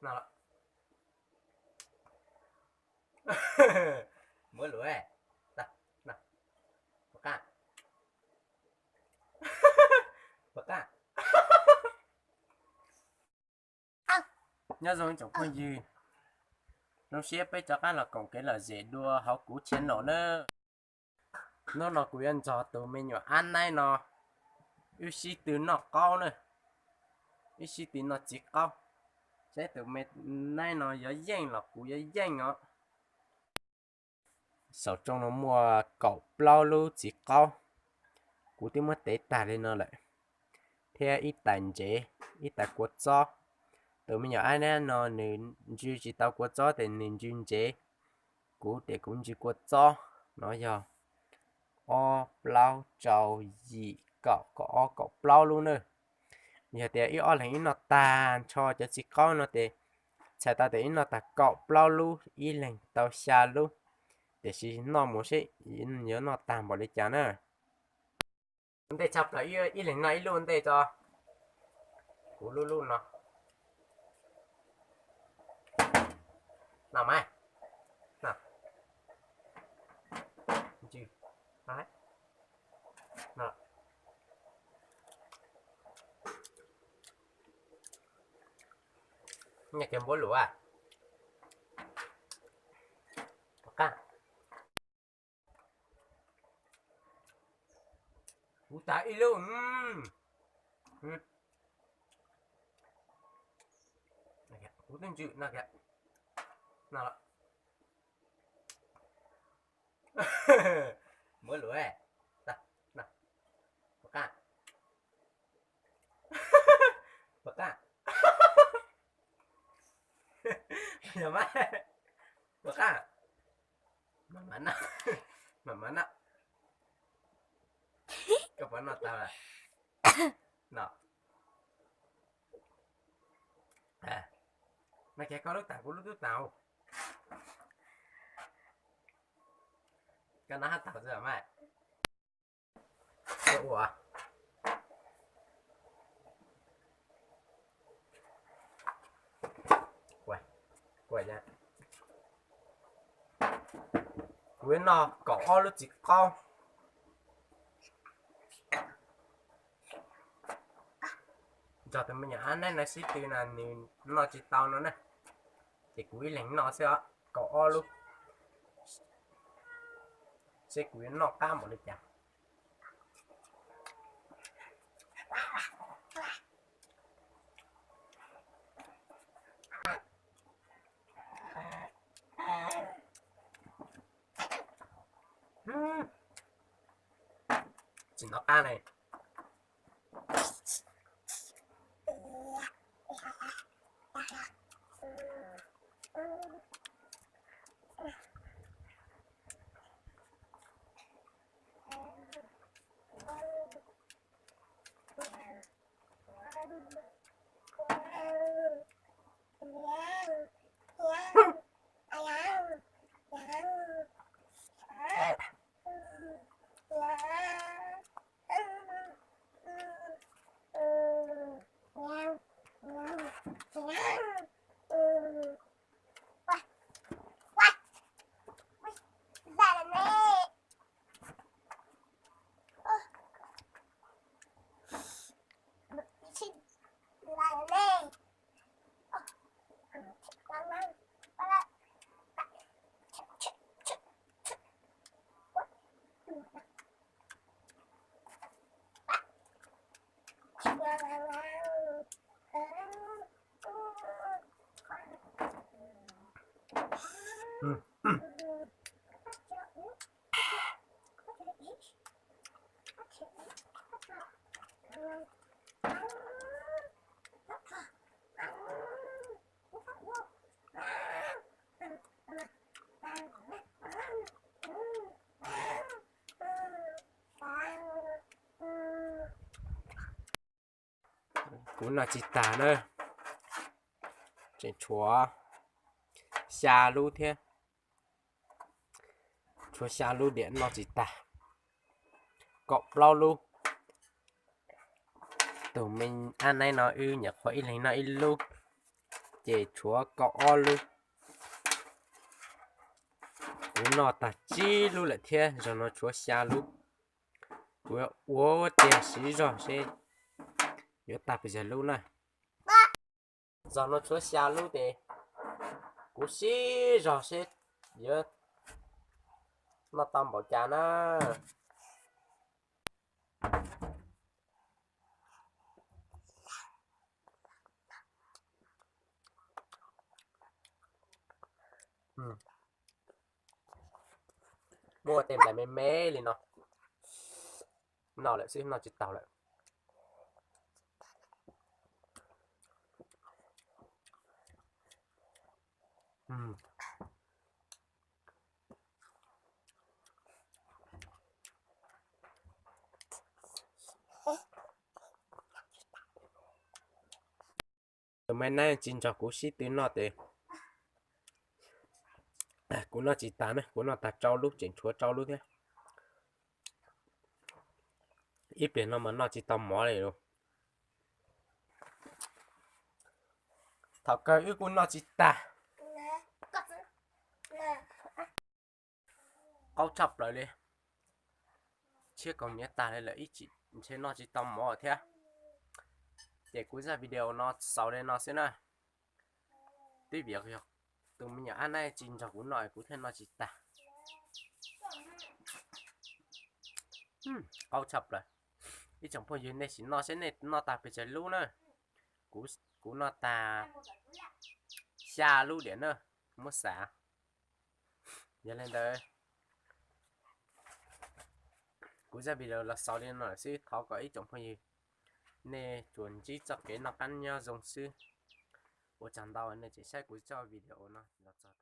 No, muab lus, no, pov qab, pov qab. Nyob zoo tsoom phooj ywg, zoo siab peb rov qab los koom kev lom zem dua hauv kuv channel na. Hnub no kuv yuav nrog tus me nyuam ab naib no wb sib tw noj qaub na, wb sib tw noj txiv qaub, saib tus me naib no yuav yeej los kuv yuav yeej os. Saum rooj no muaj kaum plaub lub txiv qaub, kuv twb muab tev tag li no lawm, thiab ib tais ntsev, ib tais kua txob. Tus me nyuam ab naib no nws ntsw tsis tau kua txob ces nws ntsw ntsev, kuv ces kuv ntsw kua txob. No yog ob plaub rau yim kaum kaum ob kaum plaub lub na. Yog tias wb ob leeg wb noj tag nrho cov txiv qaub no ces txhais tau tias wb noj tag kaum plaub lub, ib leeg tau xya lub. Tiam sis noj mus seb yuav noj tag npaum li cas na. Ntej tshaj plaws ib leeg noj ib lub ntej tso. Kuv lub lub no. No mas. Nyiaj kiag npaum lus a. Kuv tag ib lub. Kuv twb ntsw no kiag. No, muab lus, pov qab, pov qab, pov qab, mam mam noj, mam mam noj. Koj puas noj tau lawm? No, no kiag koj lub tag kuv lub tub tag. Koj noj hab tag xwb mas. Kuv noj kaum ob lub txiv qaub. Nrog tus me nyuam ab naib no sib tw no nws noj tsis tau no na. Ces kuv ib leeg noj xwb os, kaum ob lub. Seb kuv yuav noj qab npaum li cas. Tsis noj qab ne. Kuv noj tsis tag na, tseem tshuav xya lub thiab. Tshuav xya lub diam noj tsis tag. Kaum plaub lub. Tus me ab naib no wb nyuam qhuav ib leeg noj ib lub. ces tshuav kaum ob lub. Kuv noj tag tsib lub lawm thiab, zaum no tshuav xya lub. Kuv yuav ua tiag siv zog seb yuav tag pes tsawg lub na. Zaum no tshuav xya lub ces kuv siv zog seb yuav noj tau npaum cas na. Muaj tej nplais me me li no, noj lawm xwb noj tsis tau lawm. Tus me nab tsis nrog kuv sib tw noj ces kuv noj tsis tas na, kuv noj tag rau lub tseem tshuav rau lub thiab. Ib pliag no mas noj tsis tau mov li lawm. Thaum kawg wb kuj noj tsis tag. Qaub tshaj plaws li. Tshiab kaus hniav tag li lawm ib tsam ntshe noj tsis tau mov thiab. Ces kuv zaj video no xaus li no xwb na. Twb vim yog tus me nyuam ab nab tsis nrog kuv noj kuv thiaj noj tsis tag. Qaub tshaj plaws. Ib tsoom phooj ywg nej sim noj seb nej noj tag pes tsawg lub na. Kuv noj tag xya lub diam na, muab xav. Yog li ntawd, kuv zaj video los xaus li no lawm xwb, thov kom ib tsoom phooj ywg nej tsuas ntsib txoj kev noj qab nyob zoo xwb. Ua tsaug ntau nej tseem saib kuv zaj video no los txog